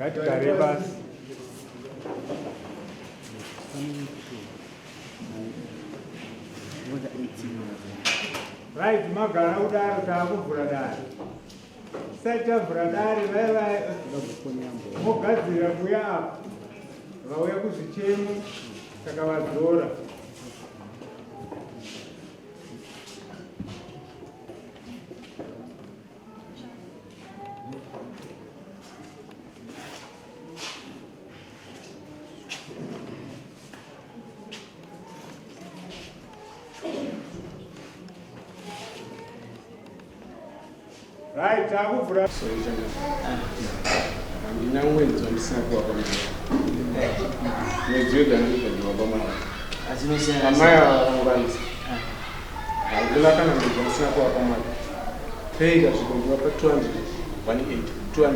Ngatigare basi. Right, magara kudaro taakuvhura dare. Tisati tavhura dare vaya vaya mogadzirira kuuya apa vauya kuzvichemo saka vadzora. Right, takuvhura. Handina mwedzi wandisina kuvapa mari. Mwedzi wega ndikubhadharwa pamari. Amai ava vakangwarisa. Handina kana mwedzi wandisina kuvapa mari. Pay ikasvika ndivapa 200, 180, 200,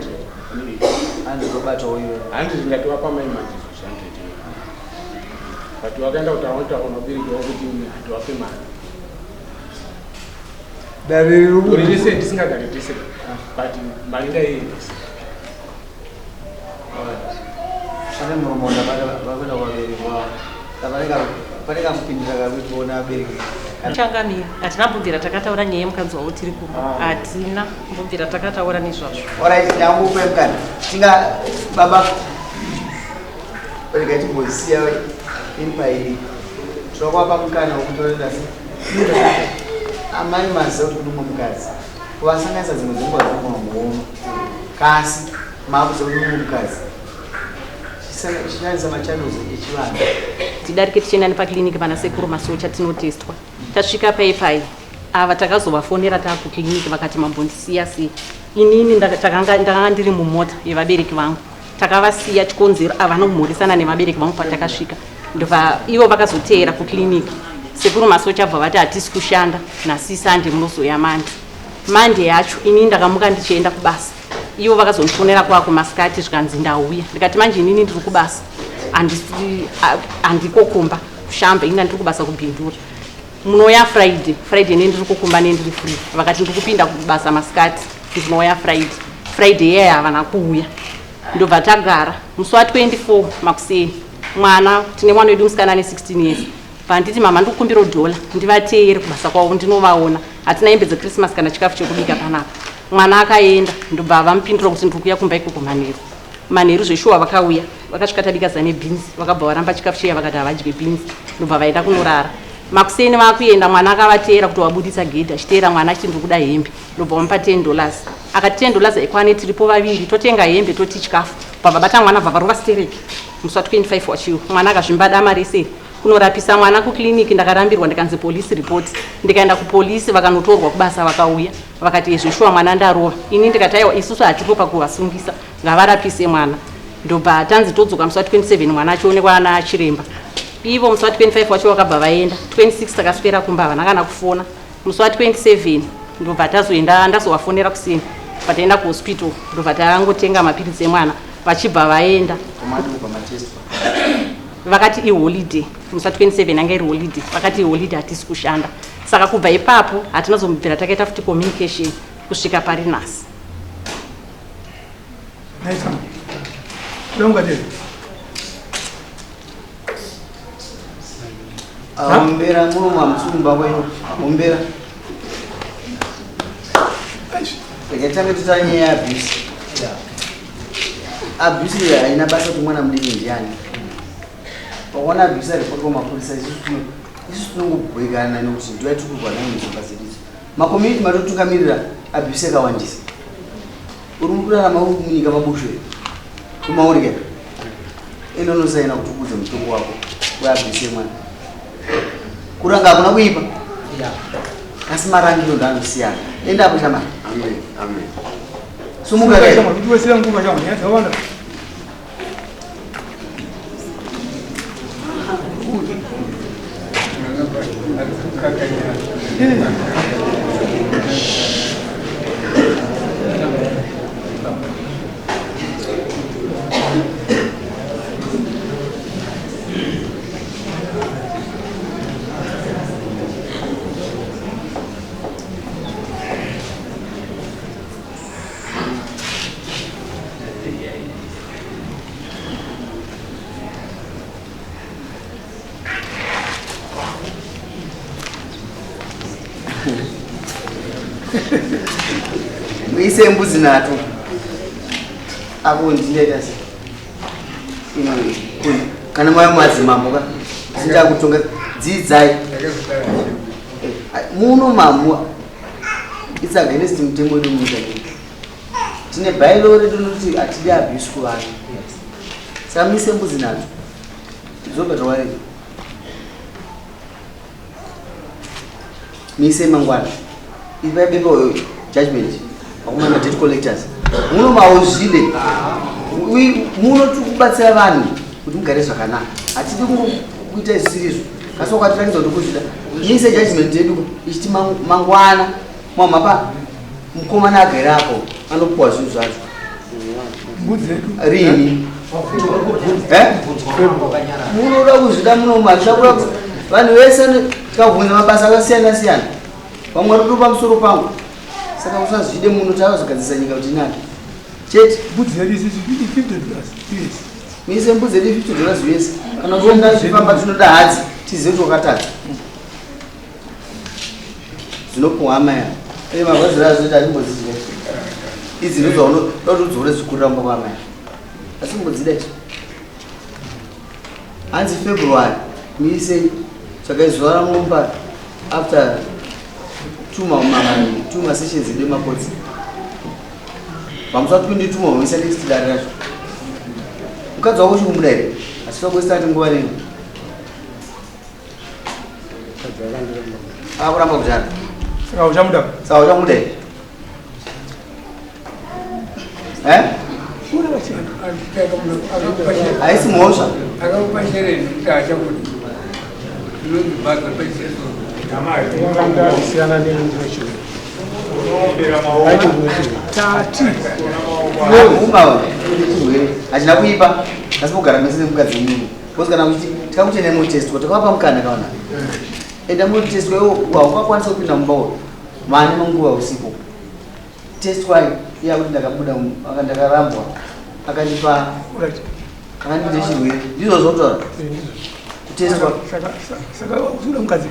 180. Hanzi ndobatawo iwe. Hanzi ndingatovapa mai manje izvozvi 100. But vakaenda kuti aona vabereki vavo kuti handivape mari. Dare riri Gore rese tisingagare tese but mari ndaiendesa. Pane muromo vakuenda kuvabereki vavo. Pane kamupindira kari kuona vabereki. Changamire, hatina mbobvira takataura nyaya yemukadzi wavo tiri kumba. Hatina mbobvira takataura nezvazvo. Alright, ndakupa mukana. Tinga baba rega timbosiya iri pairi. Tinokupa mukana wekutorera sei? Amai maziva kuti kune mumwe mukadzi. Kuvasanganisa dzimwe dzenguva dzinogona kuoma. Kasi maakuziva kuti mumwe mukadzi. Chishandisa machannels echivanhu. Tidarike tichienda nepakliniki pana sekuru Masocha tinotestwa. Tasvika pai pai ava takazovafonera taakukliniki vakati mambondisiya sei. Inini ndakanga ndiri mumota yevabereki vangu. Takavasiya chikonzero havana kumhoresana nevabereki vangu patakasvika. Ndobva ivo vakazoteera kukliniki. Sekuru Masocha bva vati hatisi kushanda nhasi Sunday munozoya Monday. Monday yacho inini ndakamuka ndichienda kubasa. Ivo vakazondifonera kwako masikati zvikanzi ndauya. Ndikati manje inini ndiri kubasa. Handiko kumba kushamba ini ndiri kubasa kubhindura. Munouya Friday. Friday ne ndiri kukumba ne ndiri free. Vakati ndiri kupinda kubasa masikati. Ndinouya Friday. Friday iyayi havana kuuya. Ndobva tagara musi wa 24 makuseni. Mwana tine mwana wedu musikana ane 16 years. Vanditi mama ndikukumbira dollar ndivateere kubasa kwavo ndinovaona. Hatina hembe dzeChristmas kana chikafu chekubika panapa. Mwana akaenda ndobva vamupindura kuti ndiri kuuya kumba ikoko manheru. Manheru zveshuwa vakauya vakasvika tabika zai nebeans vakabva varamba chikafu chiya vakati havadye beans ndobva vaenda kunorara. Makuseni vakuenda mwana akavateera kuti wabudisa gedhi achiteera mwana achiti ndiri kuda hembe ndobva vamupa 10 dollars. Akati 10 dollars haikwane tiripo vaviri totenga hembe toti chikafu. Bva vabata mwana bva varova stereki musi wa 25 wachiyo mwana akazvimba dama rese kunorapisa mwana kuclinic ndakarambirwa ndikanzi police report ndikaenda kupolice vakanotorwa kubasa vakauya vakati ezvo shuwa mwana ndarova ini ndikati aiwa isusu hatipo pakuvasungisa ngavarapise mwana ndobva tanzi todzoka musi wa 27 mwana achionekwa ana chiremba ivo musi wa 25 wacho vakabva vaenda 26 takaswera kumba havana kana kufona musi wa 27 ndobva tazoenda ndazovafonera kuseni pataenda kuhospital ndobva tangotenga mapiritsi emwana vachibva vaenda vakati iholiday musi wa 27 yanga iri holiday vakati iholiday hatisi kushanda saka kubva ipapo hatina zombobvira takaita futi communication kusvika pari nhasi. Ombera muromo hamusi kumba kwenyu ombera rega tange totaura nyaya yeabuse. Abuse haina basa kuti mwana mudiki ndiani. Wakaona abuse aripotwa kumapurisa isusu tinongobhoikana nekuti ndiyo yatiri kurwa nayo mudzimba dzedu idzi. Makomiti matotungamirira abuse yakawandisa. Uri kurarama uri munyika mabushu here? Kumauri ke? Ende unosaina kuti ukudze mutongo wako weabuse mwana. Kuranga hakuna kuipa. Asi marangiro ndaanosiyana. Enda apo shamani. Amen. Amen. Sumuka kai. Shamwari, kuti wesera nguva shamwari, nyaya dzakawanda. Muise mbudzi nhatu. Apo ndinoita sei? Ino kuni. Kana mai madzimambo ka. Sindakutonga dzidzai. Muno mamu it's against mutemo wedu munyika yedu. Tine bylaw redu rinoti hatidi abuse kuvanhu. Saka muise mbudzi nhatu. Dzobhadharwa rini? Muise mangwana. Ipai bepa judgment. Vakomana debt collectors. Muno mauzvide. Muno tiri kubatsira vanhu kuti mugare zvakanaka. Hatidi kuita zvisiri izvo. Kasi wakatiratidza kuti kuzvida. Muise judgment yedu ichiti mangwana mwamhapa mukomana agere apo anopuwa zvinhu zvacho. Rini? Eh? Munoda kuzvida muno machakura vanhu vese tikabvunza mabasa akasiyana siyana. Vamwe vari kutopa musoro pangu. Saka usazvide muno takazogadzirisa nyika kuti inake. Chete. Mbudzi yedu isusu $50 US. Muise mbudzi yedu $50 US. Kana uchienda zvifamba tinoda hadzi tizive kuti wakatadza. Zvinopuwa hama ya. Eye marwadziro azvoita atimbodzidya. Idzi ndodzaonoda kuti udzore zvikurira mumba kwamai. Asi mbodzida ichi. Hanzi February muise tsvakai zuva ramumba after two masessions edu emakotsi. Pamusi wa 22 mamuisa next dare racho. Mukadzi wako uchikumuda here? Asi tokuisa ati nguva nini? Akuramba kudhara. Saka uchamuda? Saka uchamuda here? Eh? Haisi mhosva. Akakupa shereni kuti achakuti. Inondibhadha pacheso. Siyana nendinochiro. Tati. Uma chirwere hachina kuipa asi kugara mese nemukadzi wemunhu. Because kana muchiti tikakuti endai mutestwa takavapa mukana kaona. Enda mutestwa iwe haungakwanisa kupinda mumba uyu. Mane manguva usiku. Testwai iye akuti ndakabuda ndakarambwa akandipa akandiita chirwere. Ndizvo zvotaura. Kutestwa. Saka usuda mukadzi.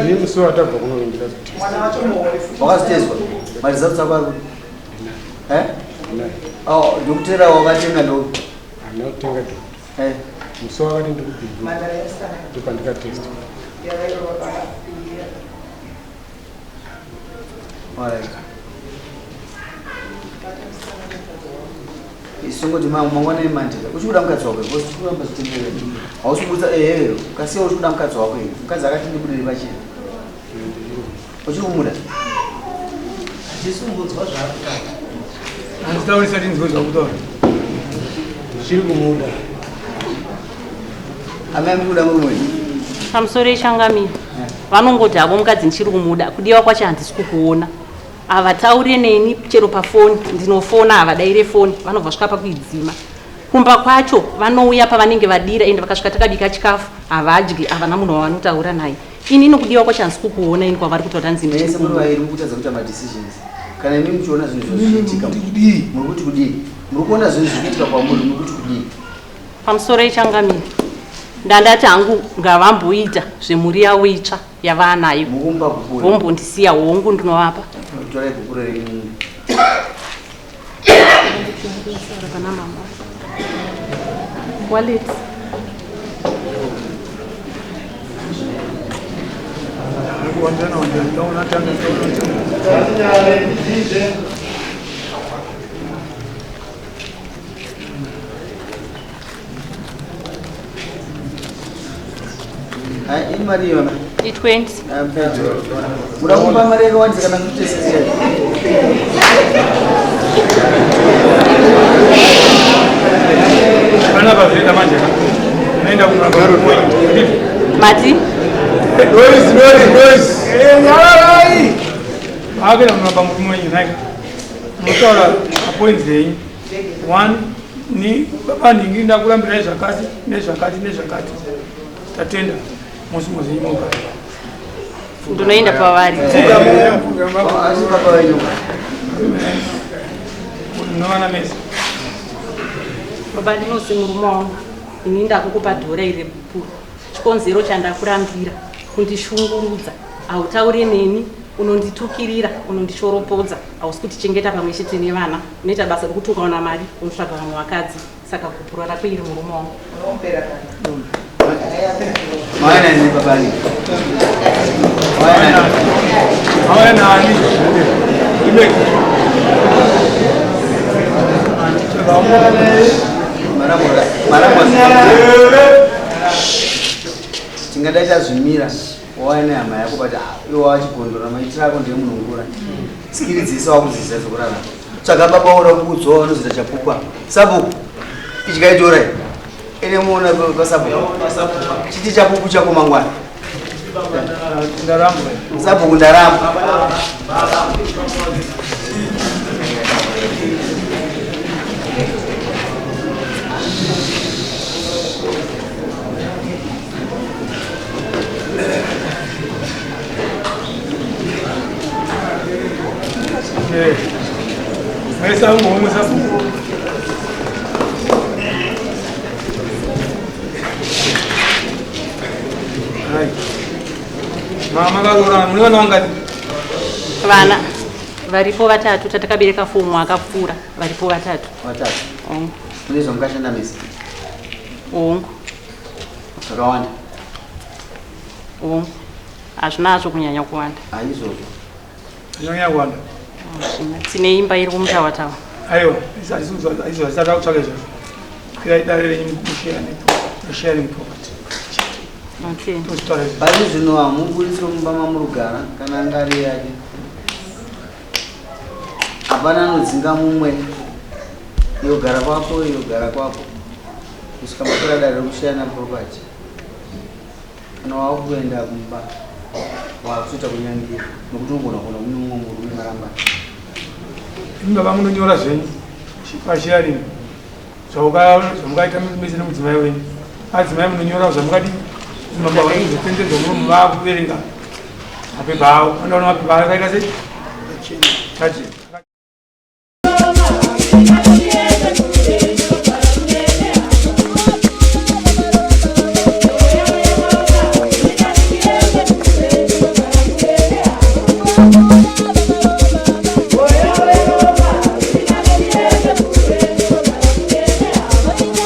Ini musi watabva kuno ndikazotestwa. Wakazotestwa. Maresults ako ari kupi? Eh? Oh, dokotera wakatenga ndo. Handina kutenga doctor. Eh. Musi wakati ndiri kubhindura ndopandikatestwa. Alright. Isongoti mangwana emandika uchikuda mukadzi wako because uchikuda zvitenderera hausi kubudisa ehe ukasiya uchikuda mukadzi wako here mukadzi akati ndibudire pachena uchiri kumuda Hatisikunzwa zvaakutaura. Handitaurisa tinzwe zvakutaura. Ndichiri kumuda. Amai muri kuda murume wenyu? Pamusoro echangamire vanongoti havo mukadzi ndichiri kumuda kudiwa kwacho handisi kukuona havataure neni chero pafoni ndinofona havadaire foni vanobva svika pakuidzima kumba kwacho vanouya pavanenge vadira ende vakasvika takabika chikafu havadyi havana munhu wavanotaura naye ini inokudiwa kwacho handisi kukuona ini kwavari kutaura hanzi ndichiri Mese muri kumuda vairi muri kutadza kuita madecisions kana imi muchiona zvinhu zvichiitika kudii muri kuti kudii muri kuona zvinhu zviri kuitika kwamuri muri kuti kudii Pamusoro echangamire ndandati hangu ngavamboita zvemhuri yavo itsva yavaanayo mukumba gupuro vombondisiya hongu ndinovapa torai gupuro renyu pana mama wallet Kuwanzana wanzana taona tanga taona tanga. Hai, imari iyona. I20. Muda kumupa mari yakawandisa kana kuti sisi? Vana vazviita manje ka. Unoenda kunoramba Mati? Noise, noise, noise. Eh, nyararai. Akuenda kunoramba murume wenyu nhaika. Munotaura mapoints enyu. One, ni baba nhingi ndakurambirai zvakati nezvakati nezvakati. Tatenda. Musi muzi imoga. Ndinoenda pavari. Asi baba wenyu. Munovana mese. Baba ndinosi murume wangu. Ini ndakukupa dhora iri repupuro. Chikonzero chandakurambira kundishungurudza. Hautaure neni, unonditukirira, unondishoropodza. Hausi kutichengeta pamwe chete nevana. Unoita basa rekuti ukawana mari unotsvaga vamwe vakadzi. Saka gupuro rako iri murume wangu. Mauya nani baba ni? Mauya nani? Mauya nani? Ime. Maramba. Tingadai tazvimira wauya nehama yako but ah, iwe wachigondora maitiro ako ndiye munongura. Skiri dzese wakudzidzisa dzekurarama. Tsvaga baba ora kuudzwa vanozoita chapupa. Sabhuku idyai dora iri. Ene muona pasabhuku. Chiti chapupu chako mangwana. Ndaramba. Sabhuku ndaramba. Eh. Maisa muhomwe sabhuku. Right. Mama vakaroorana mune vana vangani? Vana varipo vatatu tatakabereka fomu akapfuura varipo vatatu. Vatatu. Hongu. Mune zvamukashanda mese. Hongu. Zvakawanda. Hongu. Hazvina hazvo kunyanya kuwanda. Haizvozvo. Zvinonyanya kuwanda. Hazvina. Tine imba iri kumutawatawa. Aiwa, izvo hazvisati akutsvaka izvozvo. Kwirai dare renyu musharing property. Okay. Tozvitaura izvo. Pari zvino hamuburitswe mumba mamurugara kana anga ari yake. Hapana anodzinga mumwe. Iwe gara kwako, iwe gara kwako. Kusvika matora dare rekushayana property. Kana wakuenda kumba wakutoita kunyangira nokuti unogona kuona kune mumwe murume marambana. Imi baba munonyora zvenyu pasharing zvamukaita mese nemudzimai wenyu. Adzimai munonyora zvamukadi mambo vanozotenderwa murume vakuverenga mapepa avo. Vanoona mapepa akaita sei? Chachi.